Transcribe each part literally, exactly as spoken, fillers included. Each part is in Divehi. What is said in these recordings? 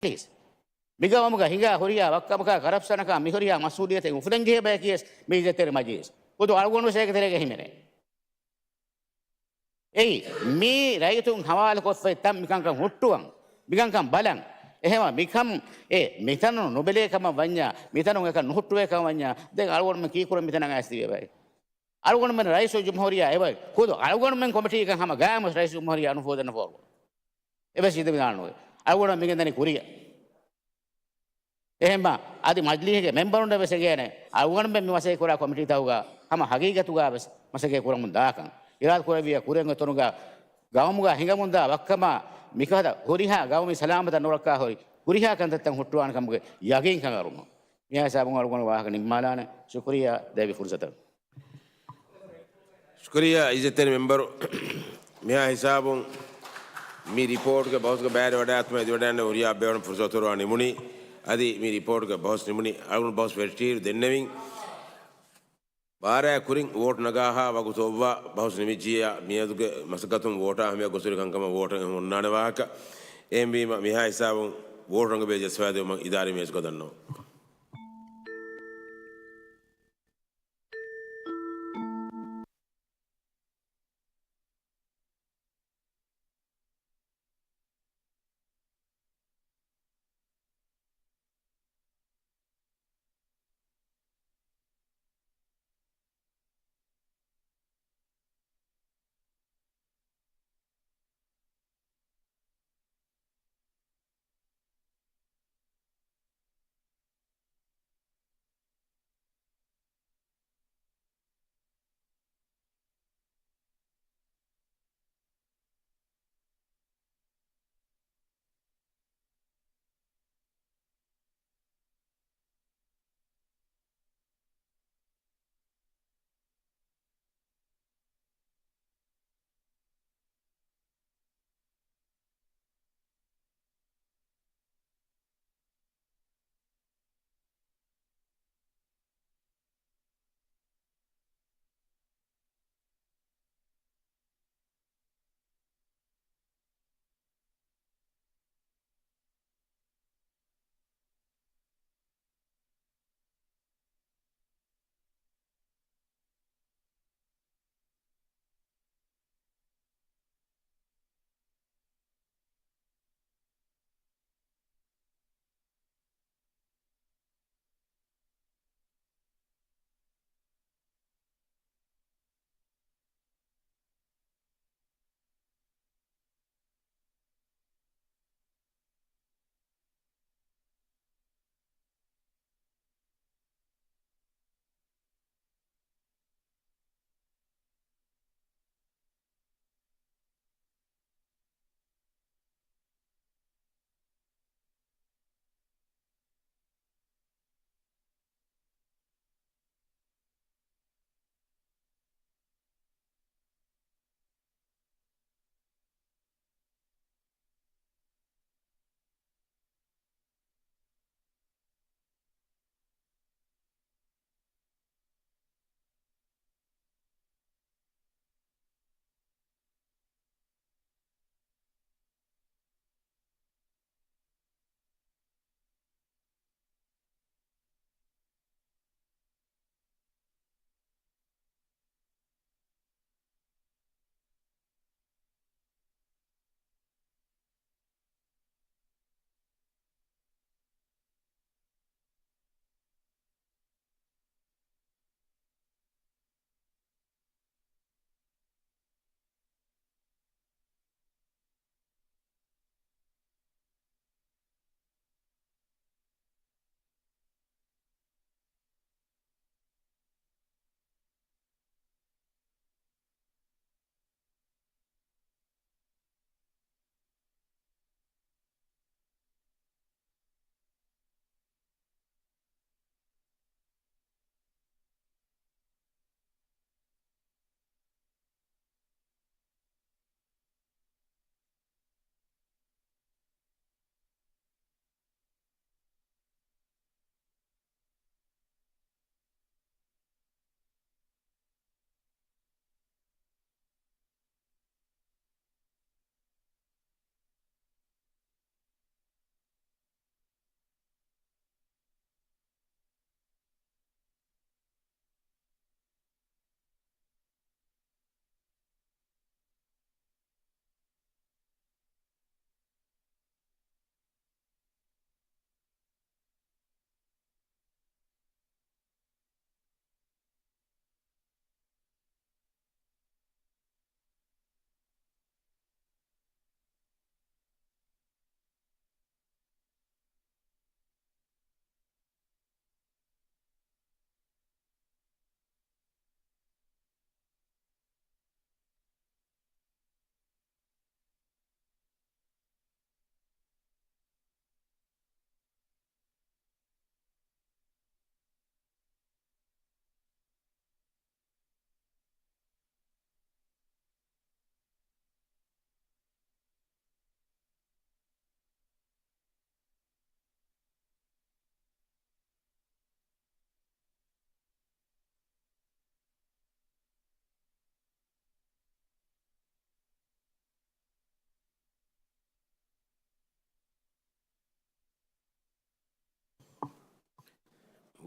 ޕްލީޒް. މިގައުމުގަ ހިނގާ ހުރިހާ ވައްކަމަކާ، ކަރަޕްޝަނަކާ މިހުރިހާ މަސްއޫލިއްޔަތެއް އުފުލަންޖެހޭ ބަޔަކީވެސް މި އިއްޒަތްތެރި މަޖިލީސް. ހުދު އަޅުގަނޑުވެސް އޭގެ ތެރޭގަ ހިމެނޭ. އެއީ، މީ ރައްޔިތުން ހަވާލުކޮށްފައި ތަން މިކަންކަން ހުއްޓުވަން، މިކަންކަން ބަލަން. އެހެންވީމަ މިކަން އެ މިތަނުން ނުބެލޭ ކަމަށް ވަންޏާ، މިތަނުން އެކަން ނުހުއްޓުވޭ ކަމަށް ވަންޏާ، ދެން އަޅުގަނޑުމެން ކީކުރަން މިތަނަށް އައިސް ތިބޭ ބައެއް؟ އަޅުގަނޑުމެން ރައީސުލްޖުމްހޫރިއްޔާ އެބައި ޚުދު އަޅުގަނޑުމެން ކޮމިޓީގަ ހަމަ ގާއިމުވެސް ރައީސުލްޖުމްހޫރިއްޔާ ނުފޫދެއް ނުފޯރުވަން. އެވެސް އިދެމިދާނުވެ. އަޅުގަނޑު މިގެންދަނީ ކުރިއަށް. އެހެންމަ އަދި މަޖިލީހުގެ މެމްބަރުންނަށް ވެސް އެނގޭނެ، އަޅުގަނޑުމެން މި މަސައްކަތް ކުރާ ކޮމިޓީތަކުގަ ހަމަ ހަގީގަތުގަ ވެސް މަސައްކަތް ކުރަމުން ދާކަން. އިރާދަ ކުރެއްވިއްޔާ ކުރިއަށް އޮތުނުގަ ގައުމުގަ ހިނގަމުންދާ ވައްކަމާ މިފަދަ ހުރިހާ ގައުމީ ސަލާމަތަށް ނުރައްކާ ހުރި ހުރިހާ ކަންތައްތައް ހުއްޓުވާނެ ކަމުގެ ޔަގީންކަން އަރުމަށް. މިހާ ހިސާބުން އަޅުގަނޑު ވާހަކަ ނިންމާލާނެ. ޝުކުރިއްޔާ ދެއްވި ފުރުސަތަށް. ޝުކުރިއްޔާ އިއްޒަތްތެރި މެމްބަރު. މިހާ ހިސާބުން މި ރިޕޯޓްގެ ބަހުސްގެ ބައިވެރިވަޑައިގަތުމަށް އެދިވަޑައިގެންނެވި ހުރިހާ ބޭފުޅުން ފުރުސަތު އޮތުރުވާ ނިމުނީ. އަދި މި ރިޕޯޓްގެ ބަހުސް ނިމުނީ. އަޅުގަނޑު ބަހުސް ފެށިއިރު ދެންނެވިން. ބާރައިގެ ކުރިން ވޯޓް ނަގާހާ ވަގުތު އޮއްވާ ބަހުސް ނިމިއްޖިއްޔާ މިއަދުގެ މަސައްކަތުން ވޯޓާ އަހަންނަށް ގޮސް ހުރި ކަންކަމަށް ވޯޓަށް އެހުންނާނެ ވާހަކަ. އެހެންވީމަ މިހާ ހިސާބުން ވޯޓް ރަނގަޅު ބޭސް ޖައްސަވާދެއްވުމަށް އިދާރީ މޭޒުގަ ދަންނަވަން.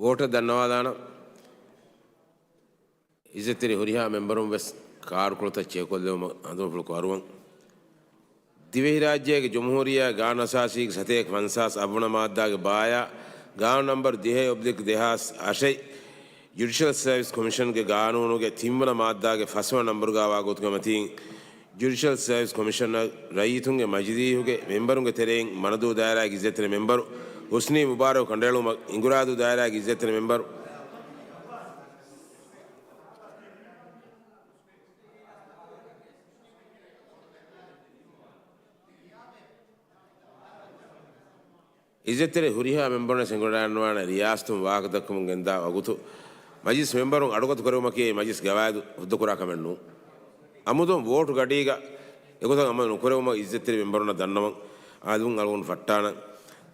ވޯޓަށް ދަންނަވާލާނަން. އިއްޒަތްތެރި ހުރިހާ މެމްބަރުން ވެސް ކާޑުކޮޅުތައް ޗެކްކޮށްލެވުމަށް އަނދުމަފުޅު ކުރުވަން. ދިވެހިރާއްޖޭގެ ޖުމްހޫރިއްޔާ ގާނޫނުއަސާސީގެ ސަތޭކަ ފަންސާސް އަށްވަނަ މާއްދާގެ ބާޔާ، ގާނޫނު ނަމްބަރު ދިހައެއް އޮބްލިކް ދެހާސް އަށެއް، ޖުޑިޝަލް ސަރވިސް ކޮމިޝަންގެ ގާނޫނުގެ ތިންވަނަ މާއްދާގެ ފަސްވަނަ ނަމްބަރުގާ ވާ ގޮތުގެ މަތީން، ޖުޑިޝަލް ސަރވިސް ކޮމިޝަނަށް ރައްޔިތުންގެ މަޖިލީހުގެ މެމްބަރުންގެ ތެރެއިން މަނަދޫ ދާއިރާގެ އިއްޒަތްތެރި މެމްބަރު ހުސްނީ މުބާރަކު ކަނޑައެޅުމަށް އިނގުރާދޫ ދާއިރާގެ އިއްޒަތްތެރި މެމްބަރު އިއްޒަތްތެރި ހުރިހާ މެމްބަރުން އެނގިވަޑައިގަންނަވާނެ ރިޔާސަތުން ވާހަކަދައްކަމުން ގެންދާ ވަގުތު މަޖިލިސް މެމްބަރުން އަޑުގަދަ ކުރެވުމަކީ މަޖިލިސް ގަވާއިދު ހުއްދަ ކުރާ ކަމެއް ނޫން. އަމުދުން ވޯޓު ގަޑީގަ އެގޮތަށް އަމަލު ނުކުރެވުމަށް އިއްޒަތްތެރި މެމްބަރުންނަށް ދަންނަވަން އަލުން އަޅުގަނޑު ފައްޓާނަން.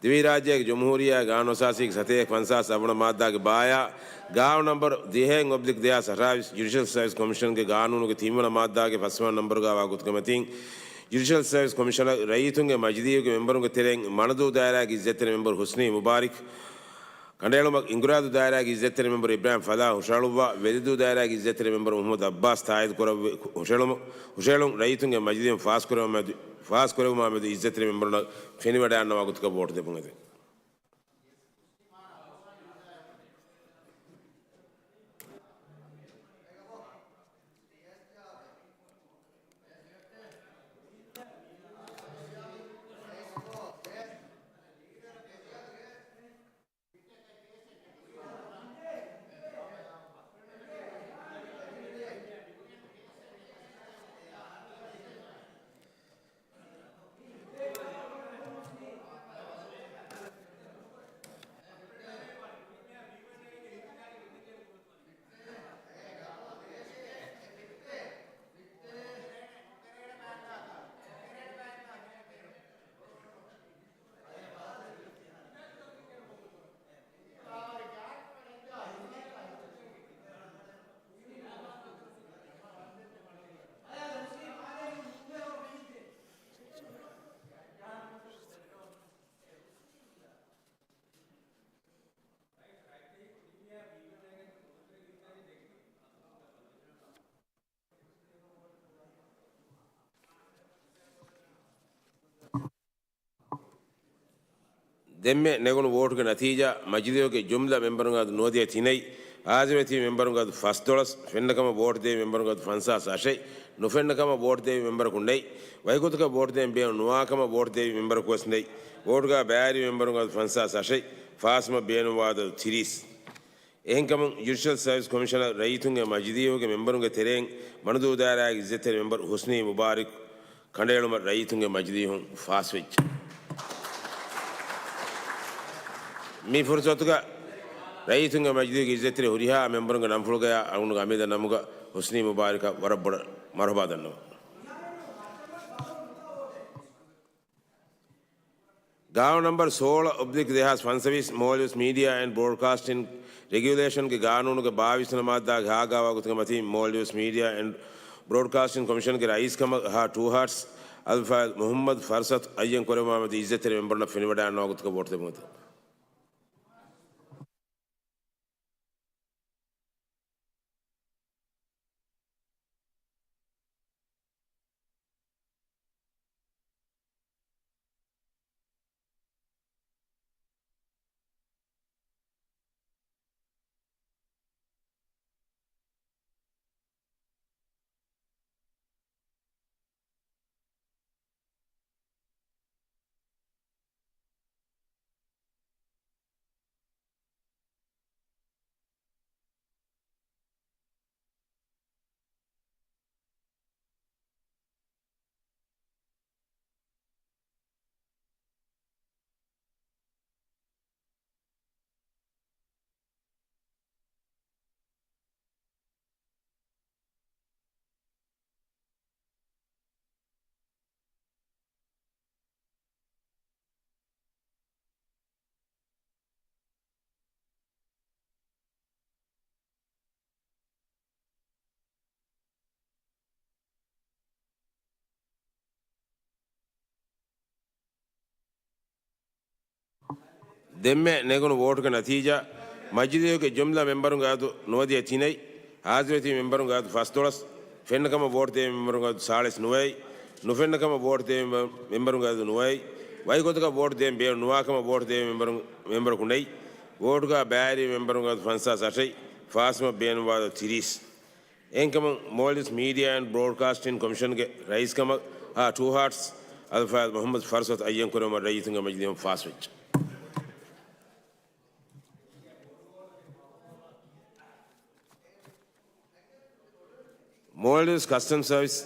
ދިވެހިރާއްޖޭގެ ޖުމްހޫރިއްޔާ ގާނޫނުއަސާސީގެ ސަތޭކަ ފަންސާސް އަށްވަނަ މާއްދާގެ ބާޔާ، ގާނޫނު ނަމްބަރު ދިހައެއް އޮބްލިކް ދެހާސް އަށާވީސް، ޖުޑިޝަލް ސަރވިސް ކޮމިޝަންގެ ގާނޫނުގެ ތިންވަނަ މާއްދާގެ ފަސްވަނަ ނަމްބަރުގާ ވާ ގޮތުގެ މަތީން، ޖުޑިޝަލް ސަރވިސް ކޮމިޝަނަށް ރައްޔިތުންގެ މަޖިލީހުގެ މެމްބަރުންގެ ތެރެއިން މަނަދޫ ދާއިރާގެ އިއްޒަތްތެރި މެމްބަރު ހުސްނީ މުބާރިކް ކަނޑައެޅުމަށް އިނގުރާދޫ ދާއިރާގެ އިއްޒަތްތެރި މެމްބަރު އިބްރާހިމް ފަލާހް ހުށަހަޅުއްވާ، ވެލިދޫ ދާއިރާގެ އިއްޒަތްތެރި މެމްބަރު މުހައްމަދު އައްބާސް ތާއީދު ކުރެއްވި ހުށަހެޅުމު-، ހުށަހެޅުން ރައްޔިތުންގެ މަޖިލީހުން ފާސްކުރެވުމާ މެދު، ފާސްކުރެވުމާ މެދު އިއްޒަތްތެރި މެމްބަރުންނަށް ފެނިވަޑައިގަންނަވާ ގޮތަކަށް ވޯޓު ދެއްވުން އެދެން. ދެންމެ ނެގުނު ވޯޓުގެ ނަތީޖާ، މަޖިލީހުގެ ޖުމްލަ މެމްބަރުންގެ އަދަދު ނުވަދިހަ ތިނެއް، ހާޒިރުވެތިބި މެމްބަރުންގެ އަދަދު ފަސްދޮޅަސް، ފެންނަ ކަމަށް ވޯޓު ދެވި މެމްބަރުންގެ އަދަދު ފަންސާސް އަށެއް، ނުފެންނަ ކަމަށް ވޯޓު ދެވި މެމްބަރަކު ނެތް، ވަކިގޮތަކަށް ވޯޓު ދޭން ބޭނުން ނުވާ ކަމަށް ވޯޓު ދެވި މެމްބަރަކު ވެސް ނެތް، ވޯޓުގާ ބައިވެރި މެމްބަރުންގެ އަދަދު ފަންސާސް އަށެއް، ފާސްވުމަށް ބޭނުންވާ އަދަދު ތިރީސް. އެހެންކަމުން، ޖުޑިޝަލް ސަރވިސް ކޮމިޝަނަށް ރައްޔިތުންގެ މަޖިލީހުގެ މެމްބަރުންގެ ތެރެއިން މަނަދޫ ދާއިރާގެ އިއްޒަތްތެރި މެމްބަރު ހުސްނީ މުބާރިކް ކަނޑައެޅުމަށް ރައްޔިތުންގެ މަޖިލީހުން ފާސްވެއްޖެ. މި ފުރުސަތުގަ ރައްޔިތުންގެ މަޖިލީހުގެ އިއްޒަތްތެރި ހުރިހާ މެމްބަރުންގެ ނަންފުޅުގަޔާ އަޅުގަނޑުގެ އަމިއްލަ ނަމުގަ ހުސްނީ މުބާރިކަށް ވަރަށް ބޮޑަށް މަރުޙަބާ ދަންނަވަން. ގާނޫނު ނަމްބަރު ސޯޅަ އޮބްލިކް ދެހާސް ފަންސަވީސް، މޯލްޑިވްސް މީޑިއާ އެންޑް ބްރޯޑްކާސްޓިން ރެގިއުލޭޝަންގެ ގާނޫނުގެ ބާވީސް ވަނަ މާއްދާގެ ހާގާވާ ގޮތުގެ މަތީން، މޯލްޑިވްސް މީޑިއާ އެންޑް ބްރޯޑްކާސްޓިން ކޮމިޝަންގެ ރައީސް ކަމަށް ހާ ޓޫ ހާޓްސް އަލްފާޟިލް މުޙައްމަދު ފަރްސަތު އައްޔަން ކުރެވުމާ މެދު އިއްޒަތްތެރި މެމްބަރުންނަށް ފެނިވަޑައިގަންނަވާ ގޮތަކަށް ވޯޓު ދެއްވުން. ދެންމެ ނެގުނު ވޯޓުގެ ނަތީޖާ، މަޖިލީހުގެ ޖުމްލަ މެމްބަރުންގެ އަދަދު ނުވަދިހަ ތިނެއް، ހާޒިރުވެތި މެމްބަރުންގެ އަދަދު ފަސްދޮޅަސް، ފެންނަކަމަށް ވޯޓް ދެވި މެމްބަރުންގެ އަދަދު ސާޅީސް ނުވައެއް، ނުފެންނަކަމަށް ވޯޓް ދެވި މެމްބަރުންގެ އަދަދު ނުވައެއް، ވަކިގޮތަކަށް ވޯޓް ދޭން ބޭނުން ނުވާކަމަށް ވޯޓް ދެވި މެމްބަރު-، މެމްބަރަކު ނެތް، ވޯޓުގަ ބައިވެރި މެމްބަރުންގެ އަދަދު ފަންސާސް އަށެއް، ފާސްވުމަށް ބޭނުންވާ އަދަދު ތިރީސް. އެހެންކަމުން މޯލްޑިވްސް މީޑިއާ އެންޑް ބްރޯޑްކާސްޓިން ކޮމިޝަންގެ ރައީސްކަމަށް އާ ޓޫ ހާޓްސް އަލްފާޒް މުޙައްމަދު ފަރުސަތު އައްޔަން ކުރެވުމަށް ރައްޔިތުންގެ މަޖިލީހުން ފާސްވެއްޖެ. މޯލްޑިވްސް ކަސްޓަމް ސަރވިސް،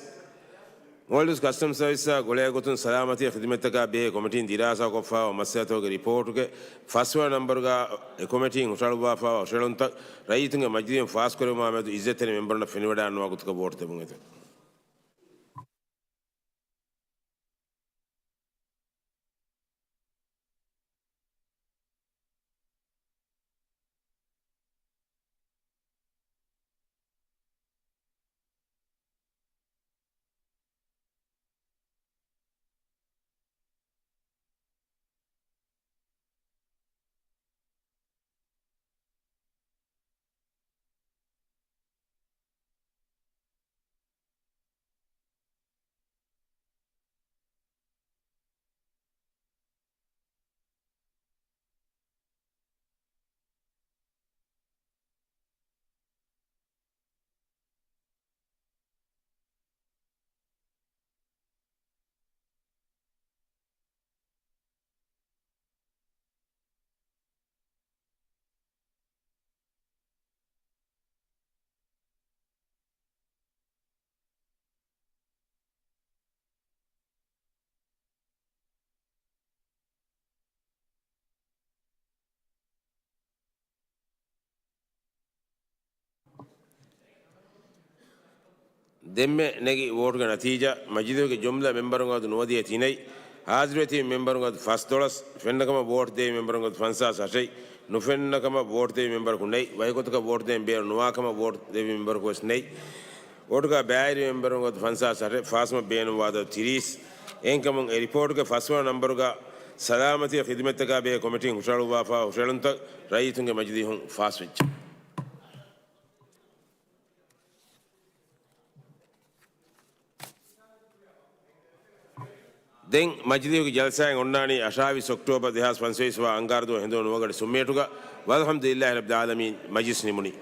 މޯލްޑިވްސް ކަސްޓަމް ސަރވިސްއާ ގުޅޭ ގޮތުން ސަލާމަތީ ޚިދުމަތްތަކާ ބެހޭ ކޮމިޓީން ދިރާސާކޮށްފާވާ މައްސަލަތަކުގެ ރިޕޯޓުގެ ފަސްވަނަ ނަންބަރުގަ އެ ކޮމިޓީން ހުށަހަޅުއްވާފާވާ ހުށަހެޅުންތައް ރައްޔިތުންގެ މަޖިލީހުން ފާސްކުރެވުމާ މެދު އިއްޒަތްތެރި މެމްބަރުންނަށް ފެނިވަޑާންނުވާ ގޮތަކަށް ވޯޓް ދެމުން އެދެން. ދެންމެ ނެގި ވޯޓުގެ ނަތީޖާ، މަޖިލީހުގެ ޖުމްލަ މެމްބަރުން އަދަދު ނުވަދިހަ ތިނެއް، ހާޒިރުވެތި މެމްބަރުން އަދަދު ފަސްދޮޅަސް، ފެންނަކަމަށް ވޯޓް ދެވި މެމްބަރުން އަދަދު ފަންސާސް އަށެއް، ނުފެންނަކަމަށް ވޯޓް ދެވި މެމްބަރަކު ނެތް، ވަކިގޮތަކަށް ވޯޓް ދޭން ބޭނުން ނުވާކަމަށް ވޯޓް ދެވި މެމްބަރަކު ވެސް ނެތް. ވޯޓުގަ ބައިވެރި މެމްބަރުން އަދަދު ފަންސާސް އަށެއް، ފާސްވުމަށް ބޭނުންވާ އަދަދު ތިރީސް. އެހެންކަމުން އެ ރިޕޯޓުގެ ފަސްވަނަ ނަންބަރުގަ ސަލާމަތީ ޚިދުމަތްތަކާ ބެހޭ ކޮމިޓީން ހުށަހަޅުއްވާފާ ހުށަހެޅުންތައް ރައްޔިތުންގެ މަޖިލީހުން ފާސްވެއްޖެ. ދެން މަޖިލީހުގެ ޖަލްސާއެއް އޮންނާނީ އަށާވީސް އޮކްޓޯބަރު ދެހާސް ފަންސަވީސް ވާ އަންގާރަ ދުވަހު ހިނދު ނުވަގަޑި ސުންމިއެއްޓުގަ. ވަލްޙަމްދުލިއްލާހި ރައްބިލް ޢާލަމީން. މަޖިލިސް ނިމުނީ.